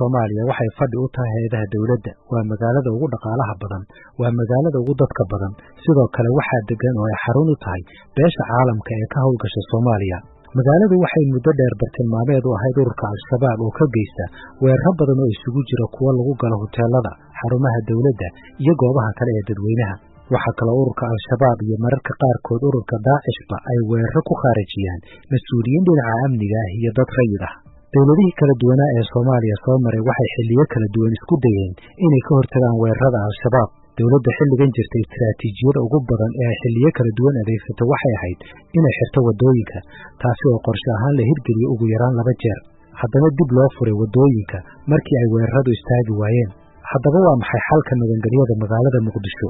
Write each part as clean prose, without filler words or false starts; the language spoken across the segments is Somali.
Soomaaliya waxay fadhi u tahay hay'adaha dowladda. Waa magaalada ugu dhaqaalaha badan, waa magaalada ugu dadka badan. Sidoo kale waxaa degan oo ay xarun u tahay beesha caalamka ee ka howlgasha Soomaaliya. Magaaladu waxay muddo dheer bartilmaameed u ahayd ururka Al-Shabaab oo ka geysta weeraro badan oo isugu jira kuwa lagu galo huteelada, xarumaha dowladda iyo goobaha kale ee dadweynaha. Waxaa kaloo ururka Al-Shabaab iyo mararka qaarkood ururka Daacishba ay weeraro ku khaarijiyaan mas-uuliyiin dhinaca amniga ah iyo dad rayid ah. Dowladihii kala duwanaa ee Soomaaliya soo maray waxay xilliyo kala duwan isku dayeen inay ka hortagaan weerarada Al-Shabaab. Dowladda xilligan jirta istiraatiijiyada ugu badan ee ay xilliyo kala duwan adeegsato waxay ahayd inay xirto waddooyinka, taasi oo qorshe ahaan la hirgeliyo ugu yaraan 2 jeer. Haddana dib loo furay waddooyinka markii ay weeraradu istaagi waayeen. Haddaba waa maxay xalka magangelyada magaalada Muqdisho?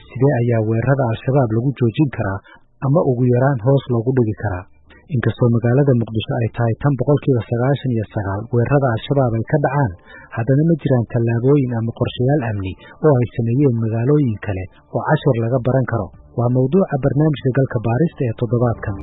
Sidee ayaa weerarada Al-Shabaab lagu joojin karaa ama ugu yaraan hoos loogu dhigi karaa? Inkastoo magaalada Muqdisho ay tahay tan 99% weerarada Al-Shabaab ay ka dhacaan, haddana ma jiraan tallaabooyin ama qorshayaal amni oo ay sameeyeen magaalooyin kale oo cashar laga baran karo. Waa mawduuca barnaamijka Galka Baarista ee toddobaadkan.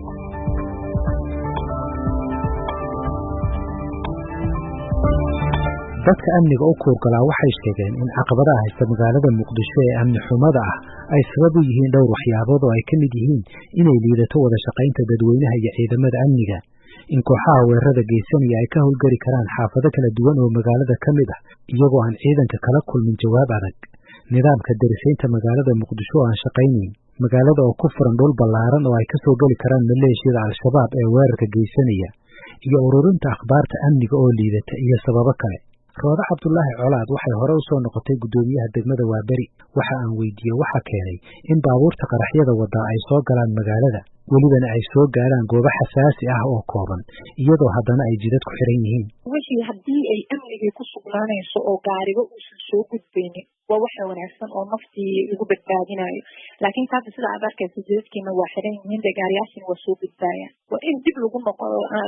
Dadka amniga u kuurgalaa waxay sheegeen in caqabadaha haysta magaalada Muqdisho ee amni xumada ah ay sabab u yihiin dhowr waxyaabood oo ay ka mid yihiin inay liidato wada shaqaynta dadweynaha iyo ciidamada amniga, in kooxaha weerarada geysanaya ay ka howlgeli karaan xaafado kala duwan oo magaalada ka mid ah iyagoo aan ciidanka kala kulmin jawaab adag, nidaamka darisaynta magaalada Muqdisho oo aan shaqaynayn, magaalada oo ku furan dhul ballaaran oo ay ka soo geli karaan maleeshiyada Al-Shabaab ee weerarka geysanaya, iyo ururinta akhbaarta amniga oo liidata iyo sababo kale. Roodo Cabdulaahi Colaad waxay hore u soo noqotay guddoomiyaha degmada Waaberi. Waxa aan weydiiyey waxa keenay in baabuurta qaraxyada wadaa ay soo galaan magaalada, welibana ay soo gaaraan goobo xasaasi ah oo kooban, iyadoo haddana ay jidad ku xiran yihiin. Wixii haddii ay amnigii ku sugnaanayso oo gaariga uusan soo gudbaynin waa waxa wanaagsan oo naftii lagu badbaadinayo, laakiin taasa sida aad arkaysa jidadkiina waa xiran yihiin, dee gaariyaashiina waa soo gudbayaan. Waa in dib lagu noqo,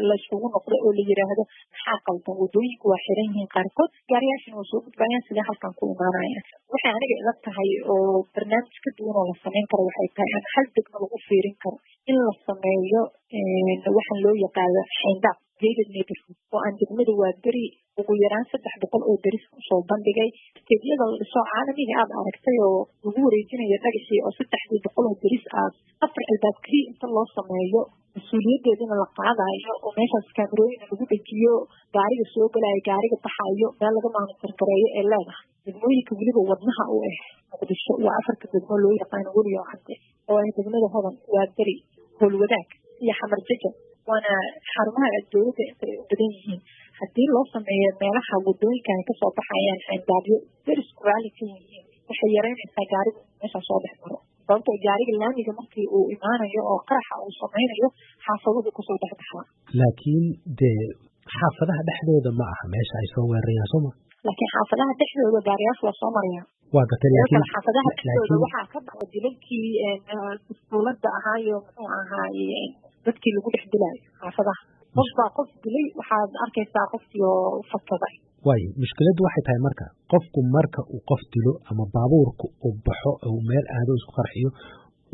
layskugu noqdo oo la yiraahdo maxaa qaldan, wadooyinku waa xiran yihiin qaarkood, gaariyaashiina waa soo gudbayaan, sidee halkan ku imaanayaan? Waxay aniga ila tahay oo barnaamij ka duwan oo la sameyn karo waxay tahay ama hal degmo lagu fiirin karo in la sameeyo waxaan loo yaqaano xayndaab gated neighborhood oo aan degmada Waaberi ugu yaraan 300 oo deris usoo bandhigay. Steedyada la dhiso caalamiga aad aragtay oo lagu wareejinayo dhagaxii oo 300 oo deris aad 4 albaab keliya inta loo sameeyo, mas-uuliyadeedana la qaadayo oo meeshaas kaamirooyina lagu dhejiyo, gaariga soo galayo, gaariga baxayo, meel laga maanitar gareeyo ee leedahay. Degmooyinka weliba wadnaha u ah Muqdisho waa 4ta degmo loo yaqaano weliyo cadde oo ah degmada Hodan, Waaberi, Howlwadaag iyo Xamar Jajab, waana xarumaha dowladda inta ay u badan yihiin. Haddii loo sameeyo meelaha wadooyinka ay kasoo baxayaan xayndaabyo derisku raali ka yihiin, waxay yareynaysaa gaariga meesha soo dhex maro, sababtoo gaariga laamiga markii uu imaanayo oo qaraxa uu sameynayo xaafaduhu kasoo dhex baxaa. Laakiin dee xaafadaha dhexdooda ma aha meesha ay soo weerarayaan, sooma? Laakiin xaafadaha dhexdooda gaariyaashu waa soo marayaan. Waa gartay, laakiin xaafadaha dhexdooda waxaa ka dhaca dilalkii dowladda ahaayo, muxuu ahaaye, dadkii lagu dhex dilaayo xaafadaha. Qof baa qof dilay, waxaad arkaysaa qofkii oo fakaday. Waayo, mushkiladdu waxay tahay marka qofku marka uu qof dilo ama baabuurku uu baxo uu meel aado isku qarxiyo,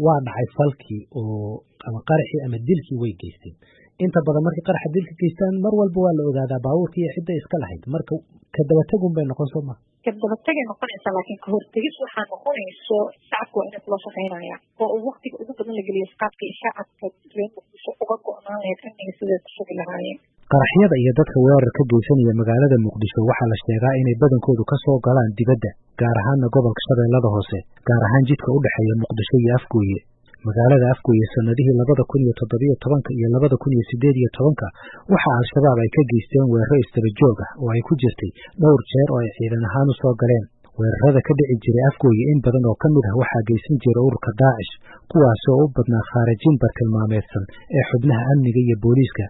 waa dhacay falkii oo ama qaraxii ama dilkii way geysteen. Inta badan markay qaraxa dilka geystaan mar walba waa la ogaadaa baabuurkii iyo cidda iska lahayd, marka kadabategun bay noqon, soo ma? Kadabategay noqonaysaa, laakiin kahortegis waxaa noqonayso shacabka waa inay kula shaqaynayaan oo uu waktiga ugu badan la geliyo shacabka iyo shacabka reer Muqdisho uga go-naan lahayd amniga siday ku sugi lahaayeen. Qaraxyada iyo dadka weerar ka geysanaya magaalada Muqdisho waxaa la sheegaa inay badankoodu ka soo galaan dibadda, gaar ahaanna gobolka Shabeellada Hoose, gaar ahaan jidka u dhexeeya Muqdisho iyo Afgooye. Magaalada Afgooye sanadihii 2017 iyo 2018 waxa Al-Shabaab ay ka geysteen weeraro isdaba joog ah oo ay ku jirtay dhowr jeer oo ay ciidan ahaan u soo galeen. Weerarada ka dhici jiray Afgooye in badan oo ka mid ah waxaa geysan jiray ururka Daacish, kuwaas oo u badnaa khaarijin bartilmaameedsan ee xubnaha amniga iyo booliiska.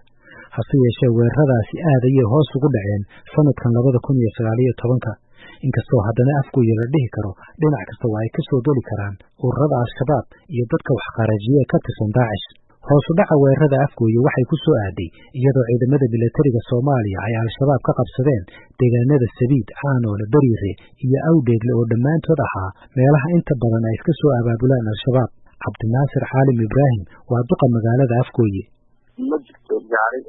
Hase yeeshee weeraradaasi aad ayay hoos ugu dhaceen sanadkan 2019, inkastoo haddana Afgooye la dhihi karo dhinac kasta waa ay ka soo geli karaan ururada Al-Shabaab iyo dadka wax kharajiye ee ka tirsan Daacish. Hoos u dhaca weerarada Afgooye waxay ku soo aaday iyadoo ciidamada militariga Soomaaliya ay Al-Shabaab ka qabsadeen deegaanada Sabiid, Caanoole, Bariire iyo Awdheegle oo dhammaantood ahaa meelaha inta badan ay iska soo abaabulaan Al-Shabaab. Cabdinaasir Caalim Ibraahim waa duqa magaalada Afgooye. Ma jirto gaari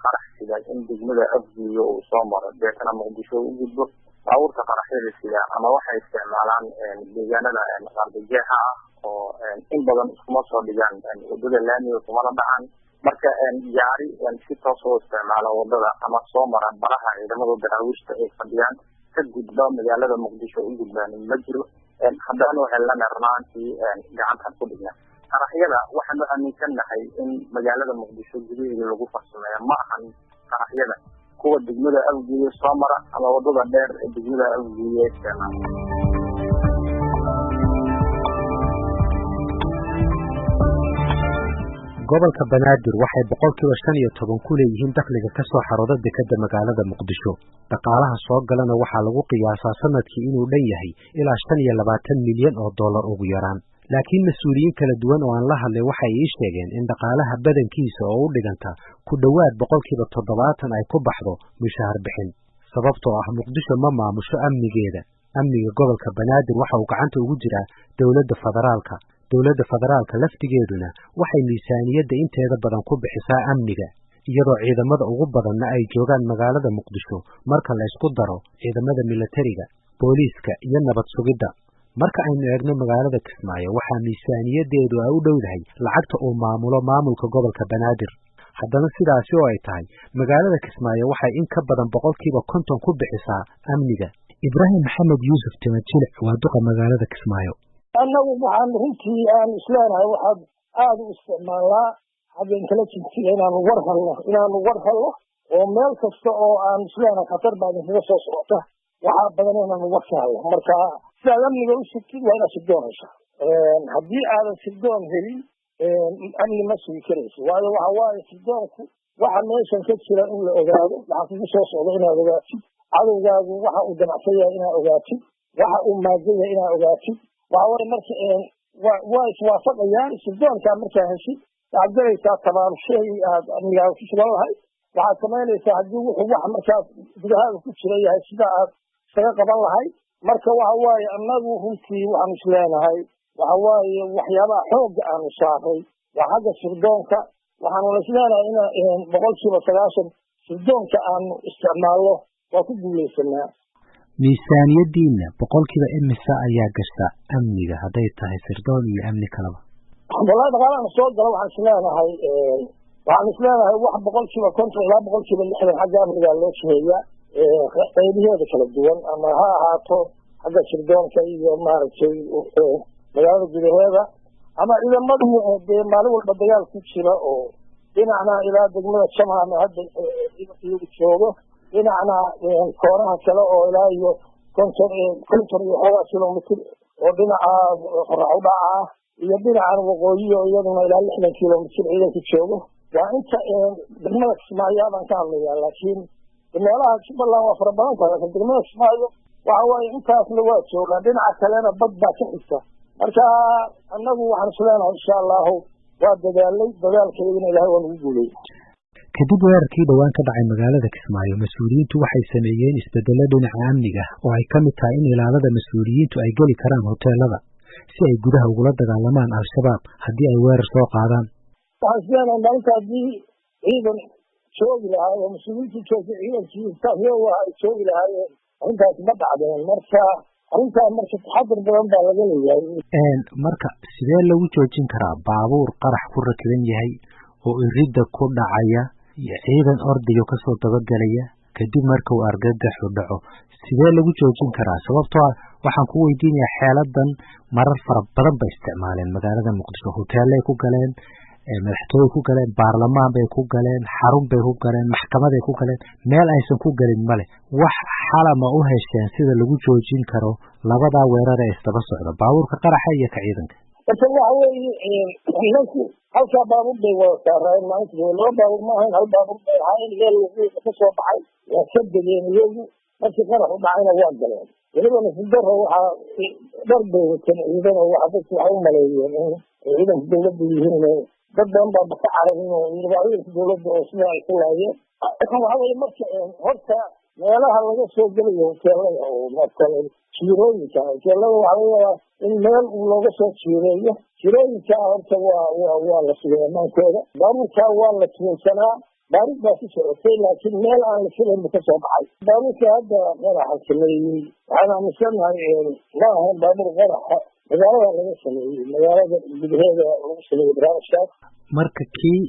qarax sida in degmada Afguuyo uu soo maro deetana Muqdisho u gudbo. Baabuurta qaraxyada sida ama waxay isticmaalaan deegaanada qardajeexa ah oo in badan iskuma soo dhigaan wadada laamiga, kumana dhacaan. Marka gaari si toos oo isticmaala wadada ama soo mara baraha ciidamada daraawiishta ay fadhiyaan ka gudba magaalada Muqdisho u gudbaan ma jiro. Haddana helana runaantii gacantaan ku dhigna qaraxyada. Waxaanu aaminsannahay in magaalada Muqdisho gudaheeda lagu farsameeyo. Ma ahan qaraxyada kuwa degmada Afguuye soo mara ama wadada dheer ee degmada Afguuye isticmaala. Gobolka Banaadir waxay 15% ku leeyihiin dakhliga ka soo xarooda dekedda magaalada Muqdisho. Dhaqaalaha soo galana waxaa lagu qiyaasaa sanadkii inuu dhan yahay ilaa 25 milyan oo dollar ugu yaraan. Laakiin mas-uuliyiin kala duwan oo aan la hadlay waxay ii sheegeen in dhaqaalaha badankiisa oo u dhiganta ku dhowaad 70% ay ku baxdo mushahar bixin, sababtoo ah Muqdisho ma maamusho amnigeeda. Amniga gobolka Banaadir waxa uu gacanta ugu jiraa dowladda federaalka. Dowladda federaalka laftigeeduna waxay miisaaniyadda inteeda badan ku bixisaa amniga, iyadoo ciidamada ugu badanna ay joogaan magaalada Muqdisho marka la isku daro ciidamada militariga, booliiska iyo nabad sugidda. Marka aynu eegno magaalada Kismaayo, waxaa miisaaniyaddeedu ay u dhowdahay lacagta uu maamulo maamulka gobolka Banaadir. Haddana sidaasi oo ay tahay, magaalada Kismaayo waxay in ka badan 50% ku bixisaa amniga. Ibraahim Maxamed Yuusuf Timajilic waa duqa magaalada Kismaayo. Annagu waxaan runtii aan isleenahay waxaad aada u isticmaalnaa xagga intelligenciga inaanu war helno, oo meel kasta oo aan isleenahay khatar baa idinkaga soo socota, waxaa badan inaanu war ka helno. Marka sidaad amniga u sugtid waa inaad sirdoon hesha. Haddii aadan sirdoon helin, amni ma sugi karayso, waayo waxa waaye sirdoonku waxa meeshan ka jira in la ogaado, waxa kugu soo socda inaad ogaatid, cadowgaagu waxa uu damacsan yahay inaad ogaatid, waxa uu maagan yahay inaad ogaatid. Waxa waye marka waa iswaafaqayaan. Sirdoonkaa markaa heshid, waxaad galaysaa tabaarushahii aad amnigaaga ku sugan lahayd. Waxaad samaynaysaa haddii wuxuu wax markaas gudahaaga ku jira yahay sida aad isaga qaban lahayd. Marka waxa waaye annagu runtii waxaanu isleenahay waxa waaye waxyaabaha xoogga aanu saaray waa xagga sirdoonka. Waxaanuna isleenahay in 90% sirdoonka aanu isticmaalno waa ku guulaysanaa. Miisaaniyadiina boqolkiiba imisa ayaa gasha amniga, hadday tahay sirdoon iyo amni kaleba? Wallahi dhaqaalahan soo gala waxaan isleenahay wax 50% ilaa 60% xagga amnigaa loo jiheeya, qaybiheeda kala duwan, ama ha ahaato xagga sirdoonka iyo maaragtay magaalada gudaheeda, ama ciidamadu dee maalin walba dagaal ku jira oo dhinacna ilaa degmada Jamhana hadda iyagu joogo, dhinacna koonaha kale oo ilaa iyo 50 iyo xoogaa kilomitr oo dhinaca qorax u dhaca ah, iyo dhinacan waqooyi oo iyaduna ilaa 60 kilomitr ciidanku joogo. Waa inta degmada Kismaayo baan ka hadlayaa, laakiin meelaha Jubbaland waa fara badan tahay, laakiin degmada Kismaayo waxa waaye intaasna waa joogaan, dhinaca kalena bad baa ka xigta. Marka annagu waxaan isleenahay insha allahu waa dadaalay, dadaalkeedina Ilahay waa nagu guuleeyey. Kadib weerarkii dhowaan ka dhacay magaalada Kismaayo, mas-uuliyiintu waxay sameeyeen isbeddello dhinaca amniga oo ay ka mid tahay in ilaalada mas-uuliyiintu ay geli karaan hoteelada si ay gudaha ugula dagaalamaan Al-Shabaab haddii ay weerar soo qaadaan. Waxaan isleenahay maalinta haddii ciidan joogi lahaa oo mas-uuliyiintu joogtay, ciidankii staafyooga ay joogi lahaayeen, arrintaasi ma dhacdeen. Marka arrintaa marka taxadir badan baa laga leeyahay. Marka sidee lagu joojin karaa baabuur qarax ku rakiban yahay oo iridda ku dhacaya, ciidan ordayo kasoo dabagelaya kadib marka uu argagaxu dhaco? Sidee lagu joojin karaa? Sababtoo ah waxaan ku weydiinayaa xeeladan marar fara badan bay isticmaaleen magaalada Muqdisho. Hoteelay ku galeen, madaxtooyey ku galeen, baarlamaan bay ku galeen, xarun bay ku galeen, maxkamaday ku galeen, meel aysan ku gelin male. Wax xalama u hesheen sida lagu joojin karo labadaa weerar ee isdaba socda, baabuurka qaraxa iyo ka ciidanka? Marka waxa weeye nimanku halkaa baabuur bay wada saaraayeen maalinta. Laba baabuur ma ahayn, hal baabuur bay ahaayeen. Meel waqooyiga ka soo baxay waa ka degeen iyagu, markii qarax u dhacayna waa galeen. Weliba nasiib darro waxaa dhar bay wateen ciidan oo waxa dadku waxay u maleeyeen in ciidanka dowladda yihiin. Dad badan baa ka cararin oo yiri waa ciidanka dowladda oo sidaa ay ku laayeen. Waxa weeye marka horta meelaha laga soo gelayo hoteelada oo masalan jiirooyinka hoteelada waxaa laga yaabaa in meel looga soo jiireeyo. Tirooyinkaa horta waa la sugay ammaankooda. Baabuurkaa waa la tuunsanaa, baaruud baa ku socotay, laakiin meel aan la filayn buu ka soo baxay. Baabuurka hadda qaraxa sameeyey waxaan aaminsannahay ma ahayn baabuur qaraxa, magaalada laga sameeyey, magaalada gudaheeda lagu sameeyey barnaamijkaas. Marka kii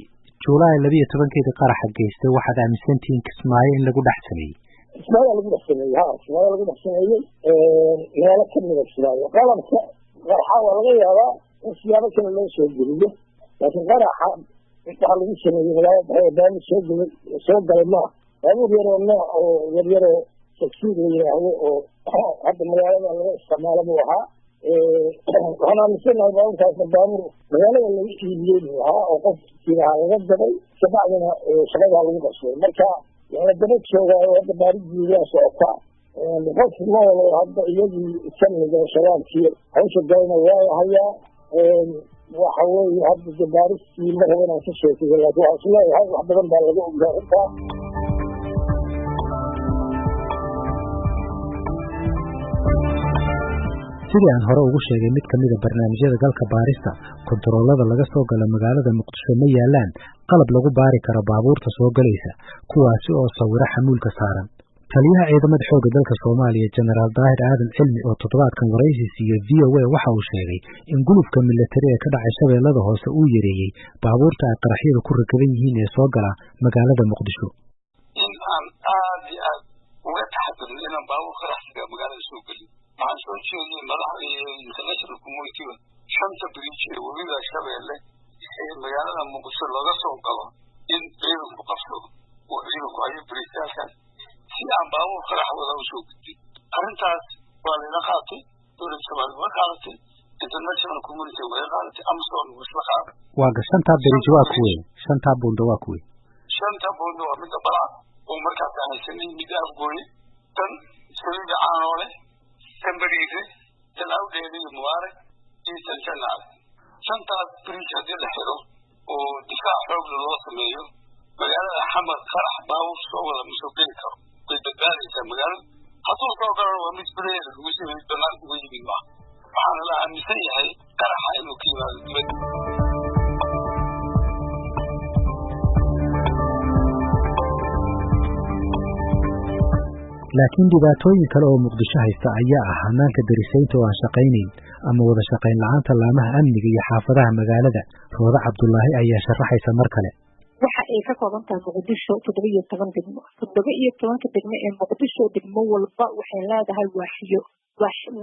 Juulaay 12-keedii qaraxa geystay waxaad aaminsantihiin Kismaayo in lagu dhex sameeyey? Kismaayo lagu dhex sameeyey, ha, Kismaayo lagu dhex sameeyey, meelo kamida Kismaayo. Qalabka qaraxa waa laga yaabaa in siyaabo kale loo soo geliyo, laakiin qaraxa waxaa lagu sameeyey magaalada dhexdeeda. Baabuur soo galay maaha, baabuur yaroo nooc oo yaryaroo tagsiid la yidhaahdo oo hadda magaalada laga isticmaalo buu ahaa. Waxaan aaminsannahay baabuurkaasna baabuur magaalada laga iibiyey buu ahaa oo qof kiilahaa laga gaday, kabacdina shaqadaa lagu qabsaday. Marka waa la daba joogaayo, hadda baaridiidaa socota. Qof nool oo hadda iyagii kamida shabaabkii hawsha galayna waa hayaa. Waxa weeye hadda de baaristii ma rabo inaan ka sheekiyo, laakiin waxaan isleeyahay wax badan baa laga ogyahay arrintaa. Sidii aan hore ugu sheegay mid ka mida barnaamijyada galka baarista, kontaroolada laga soo gala magaalada Muqdisho ma yaalaan qalab lagu baari karo baabuurta soo galaysa, kuwaasi oo sawiro xamuulka saaran. Taliyaha ciidamada xoogga dalka Soomaaliya, Jenaraal Daahir Aadan Cilmi, oo toddobaadkan waraysi siiyey VOA, waxa uu sheegay in gulufka milatari ee ka dhacay Shabeellada Hoose uu yareeyey baabuurta ay qaraxyadu ku rakaban yihiin ee soo gala magaalada Muqdisho. In aan aad iyo aad uga taxadirno inaan baabuur qaraxsiga magaalada soo gelin. Waxaan soo jeediyey madaxda iyo international community-ga shanta bridge ee webiga Shabeelle ee magaalada Muqdisho looga soo galo in ciidanku qabsado oo ciidanku hayo bridge-yaalkaas si aan baabuur qarax wada u soo gudbin. Arrintaas waa layla qaatay, dowladda Soomaaliya way qaadatay, international community way qaadatay, AMISOM way isla qaaday. Waa ga shantaa bridge waa kuwey? Shantaa buunda waa kuwey? Shanta buunda waa midda Balcad oo markaas aan haysanay, midda Afgooye, tan Saliida Caanoole, tan Bariire, tan Awdheele iyo Mubaarak, iyo tan Janaale. Shantaas bridge haddii la xiro oo difaac xoogla loo sameeyo, magaalada Xamar qarax baabuur soo wada ma soo geli karo, way badbaadaysaa magaaladu. Hadduu soo galana waa mid gudaheeda lagu sameeyey, banaanka uga yimid maaha. Waxaana la aaminsan yahay qaraxa inuu ka yimaado dibadda. Laakiin dhibaatooyin kale oo Muqdisho haysta ayaa ah hanaanka darisaynta oo aan shaqaynayn ama wada shaqayn la'aanta laamaha amniga iyo xaafadaha magaalada. Roodo Cabdulaahi ayaa sharaxaysa mar kale. Waxa ay ka kooban tahay Muqdisho 17 degmo. 17-ka degmo ee Muqdisho, degmo walba waxay leedahay waaxyo,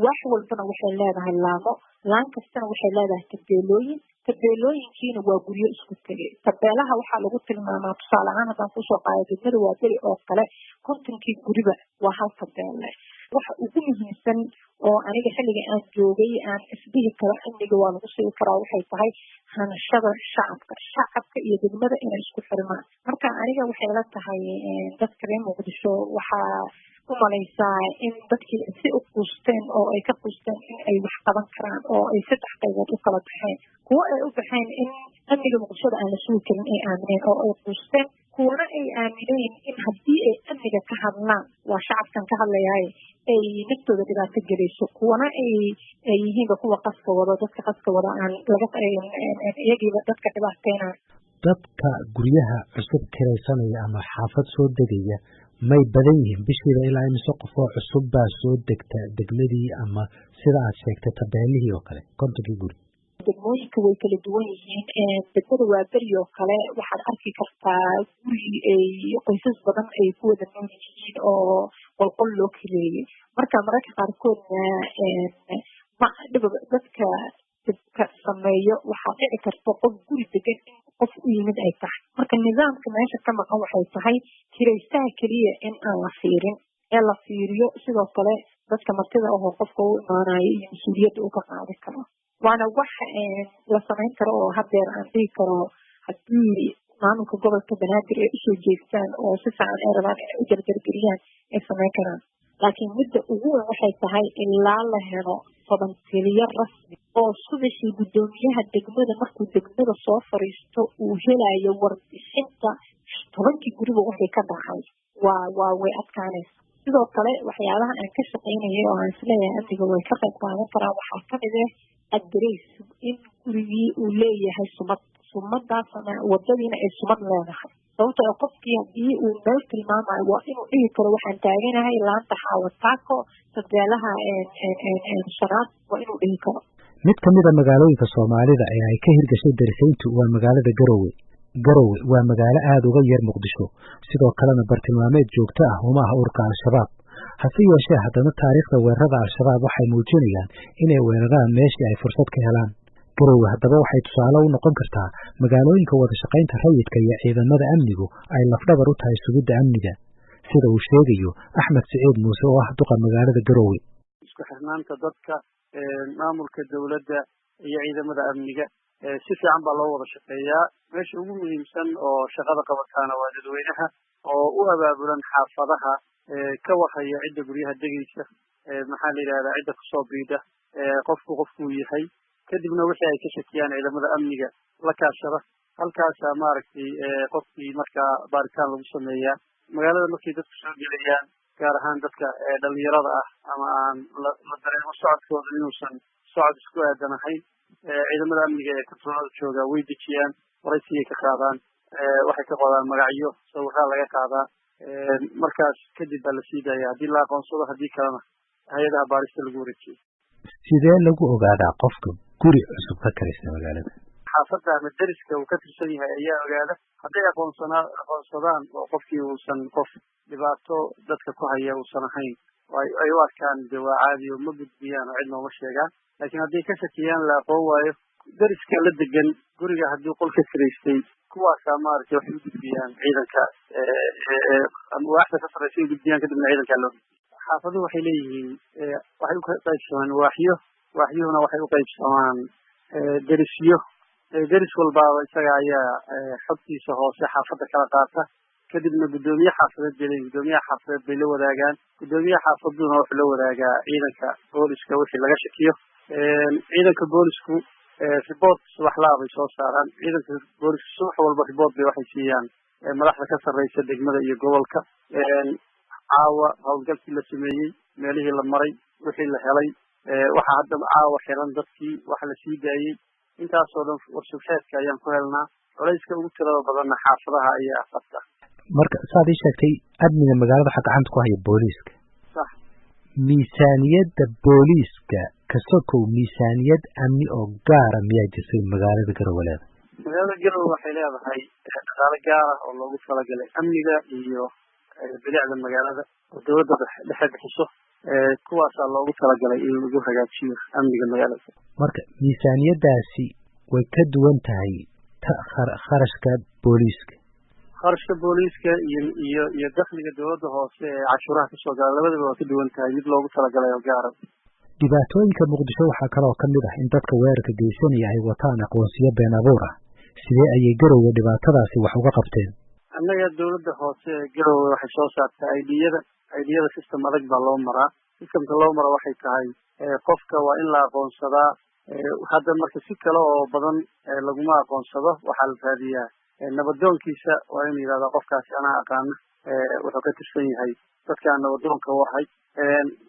waax walbana waxay leedahay laamo, laan kastana waxay leedahay tabeelooyin. Tabeelooyinkiina waa guryo isku tegay. Tabeelaha waxaa lagu tilmaamaa, tusaale ahaan haddaan kusoo qaado degmada Waaberi oo kale, 50-kii guriba waa hal tabeelle. Waxa ugu muhiimsan oo aniga xilliga aan joogay aan isdhihi karo amniga waa lagu sugi karaa waxay tahay hanashada shacabka, shacabka iyo degmada inay isku xirmaan. Marka aniga waxay la tahay dadka reer Muqdisho waxaa u malaysaa in dadkii si u quusteen oo ay ka quusteen in ay wax qaban karaan, oo ay saddex qaybood u kala baxeen. Kuwo ay u baxeen in amniga Muqdishada aan la sugi karin ay aamineen oo ay quusteen, kuwana ay aamineen in haddii ay amniga ka hadlaan, waa shacabkan ka hadlayaay, ay naftooda dhibaato gelayso, kuwana ay yihiinba kuwa qaska wado, dadka qaska wada aan laga iyagiiba dadka dhibaateynayo. Dadka guryaha cusub kiraysanaya ama xaafad soo degaya may badan yihiin? Bishiiba ilaa imise qof oo cusub baa soo degta degmadii ama sida aad sheegtay tabeelihii oo kale 50-kii guri? Degmooyinka way kala duwan yihiin. Degmada Waaberi oo kale waxaad arki kartaa guri ay qoysas badan ay ku wada nool yihiin oo qolqol loo kireeyey. Marka mararka qaarkoodna ma dhib dadka dhibka sameeyo, waxaa dhici karta qof guri degan in qof u yimid ay tahay. Marka nidaamka meesha ka maqan waxay tahay kiraystaha keliya in aan la fiirin ee la fiiriyo sidoo kale dadka martida ahoo qofka u imaanayo iyo mas-uuliyadda uu ka qaadi karo. Waana wax la samayn karo oo hadeer aan dhihi karo haddii maamulka gobolka Banaadir ay usoo jeestaan oo si fiican ay rabaan inay u jarjargeliyaan ay samayn karaan. Laakiin midda ugu weyn waxay tahay ilaa la helo 10 tiliyo rasmi oo subaxii guddoomiyaha degmada markuu degmada soo fariisto uu helayo warbixinta 10-kii guriba wixii ka dhacay, waa way adkaanaysa. Sidoo kale waxyaabaha aan ka shaqaynayay oo aan isleeyahay amniga way ka qayb qaadan karaan waxaa kamid ah adreys in gurigii uu leeyahay sumad, sumadaasna wadadiina ay sumad leedahay. Sababtoo ah qofkii haddii uu meel tilmaamayo waa inuu dhihi karo waxaan taaganahay laanta Xaawataako tabeelaha shanaad, waa inuu dhihi karo. Mid ka mid a magaalooyinka Soomaalida ee ay ka hirgashay darisayntu waa magaalada Garowe. Garowe waa magaalo aada uga yar Muqdisho, sidoo kalena bartilmaameed joogto ah uma ah ururka Al-Shabaab. Hase yeeshee haddana taariikhda weerarada Al-Shabaab waxay muujinayaan inay weeraraan meeshii ay fursad ka helaan. Garowe haddaba waxay tusaale u noqon kartaa magaalooyinka wada shaqaynta rayidka iyo ciidamada amnigu ay lafdhabar u tahay sugidda amniga, sida uu sheegayo Axmed Siciid Muuse oo ah duqa magaalada Garowe. Isku xirnaanta dadka, maamulka dowladda iyo ciidamada amniga si fiican baa loo wada shaqeeyaa. Meesha ugu muhiimsan oo shaqada qabataana waa dadweynaha oo u abaabulan xaafadaha, ka warhaya cidda guryaha degaysa, maxaa la yidhahdaa, cidda kusoo biidha, qofku qofkuu yahay, kadibna wixii ay ka shakiyaan ciidamada amniga la kaashada. Halkaasaa maaragtay qofkii markaa baaritaan lagu sameeyaa. Magaalada markay dadku soo gelayaan, gaar ahaan dadka dhalinyarada ah ama aan la dareemo socodkooda inuusan socod isku aadan ahayn, ciidamada amniga ee kontaroolada jooga way dejiyaan, waraysigay ka qaadaan, waxay ka qodaan magacyo, sawiraa laga qaadaa. Markaas kadib baa la sii daaya haddii la aqoonsado, haddii kalena hay-adaha baarista lagu wareejiyo. Sidee lagu ogaadaa qofka guri cusub ka karaysta magaalada? Xaafadda ama deriska uu ka tirsan yahay ayaa ogaada. Hadday aqoonsadaan oo qofkii uusan qof dhibaato dadka ku haya uusan ahayn, ay u arkaan de waa caadi oo ma gudbiyaan oo cid nooma sheegaan. Laakiin hadday ka shakiyaan, la aqoon waayo, deriska la degan guriga haddii qol ka kiraystay, kuwaasaa maaragtay waxay u gudbiyaan ciidanka, waaxda ka sarreysa u gudbiyaan, kadibna ciidankaa loo gudbiya. Xaafaduhu waxay leeyihiin, waxay u qaybsamaan waaxyo, waaxyuhuna waxay u qaybsamaan derisyo. Deris walbaaba isaga ayaa xogtiisa hoose xaafadda kala qaata, kadibna guddoomiye xaafadeed bay leeyihin, guddoomiyaha xaafadeed bay la wadaagaan. Guddoomiyaha xaafaduna wuxuu la wadaagaa ciidanka booliska wixii laga shakiyo. Ciidanka boolisku report subaxlaa bay soo saaraan. Ciidanka boolisku subax walba report bay waxay siiyaan madaxda ka sarreysa degmada iyo gobolka. Caawa howlgalkii la sameeyey, meelihii la maray, wixii la helay, waxaa hadda caawa xiran dadkii, waxa la sii daayey, intaasoo dhan warsubxeedka ayaan ku helnaa. Culayska ugu tirada badanna xaafadaha ayaa qabta. Marka saad ii sheegtay, amniga magaalada waxaa gacanta ku haya booliiska. Sax. Miisaaniyadda booliiska ka sokow, miisaaniyad amni oo gaara miyaa jirtay magaalada Garowe leeda? Magaalada Garowe waxay leedahay dhaqaale gaar ah oo loogu talagalay amniga iyo bilicda magaalada oo dowladda dhexe bixiso. Kuwaasaa loogu talagalay in lagu hagaajiyo amniga magaalada. Marka miisaaniyaddaasi way ka duwan tahay ta kharashka booliiska. Kharashka booliiska iyo dakhliga dowladda hoose ee cashuuraha kasoo gala labadaba waa ka duwan tahay, mid loogu talagalay oo gaara. Dhibaatooyinka Muqdisho waxaa kaloo ka mid ah in dadka weerarka geysanaya ay wataan aqoonsiyo been abuur ah. Sidee ayay Garowe dhibaatadaasi wax uga qabteen? Annaga dowladda hoose ee Garowe waxay soo saartaa idiyada. Idiyada system adag baa loo maraa. Systemka loo maro waxay tahay qofka waa in la aqoonsadaa. Hadda marka si kale oo badan laguma aqoonsado, waxaa la raadiyaa nabadoonkiisa. Waa inuu yidhahdaa qofkaasi anaa aqaana, wuxuu ka tirsan yahay dadkaan nabadoonka u ahay.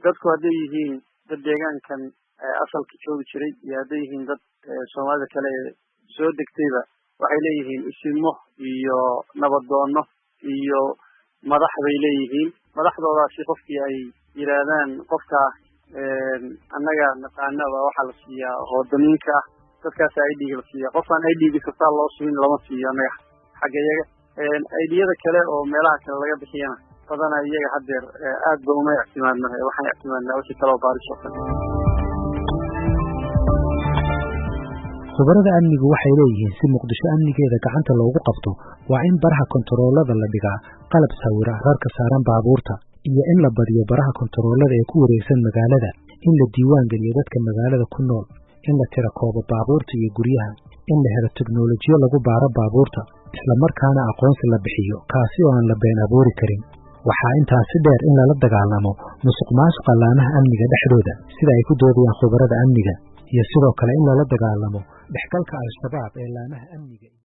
Dadku hadday yihiin dad deegaankan asalka joogi jiray iyo hadday yihiin dad Soomaalida kale ee soo degtayba, waxay leeyihiin isimo iyo nabadoono iyo madax bay leeyihiin. Madaxdoodaasi qofkii ay yidhaahdaan qofkaa annaga naqaana baa waxaa la siiyaa oo damiinka ah, dadkaasa idga la siiya. Qofaan idga kastaa loo sugin lama siiyo annaga xagga iyaga. Idiyada kale oo meelaha kale laga bixiyana badanaa iyaga haddeer aad ba uma ictimaadna, waxaan ictimaadnaa wixii kale oo baaris oo kale. Khubarada amnigu waxay leeyihiin si Muqdisho amnigeeda gacanta loogu qabto waa in baraha kontaroolada la dhigaa qalab sawira rarka saaran baabuurta, iyo in la badiyo baraha kontaroolada ee ku wareegsan magaalada, in la diiwaan geliyo dadka magaalada ku nool, in la tira koobo baabuurta iyo guryaha, in la helo teknolojiyo lagu baaro baabuurta, isla markaana aqoonsi la bixiyo kaasi oo aan la been abuuri karin. Waxaa intaasi dheer in lala dagaalamo musuq maasuqa laamaha amniga dhexdooda, sida ay ku doodayaan khubarada amniga, iyo sidoo kale in lala dagaalamo dhexgalka Al-Shabaab ee laamaha amniga.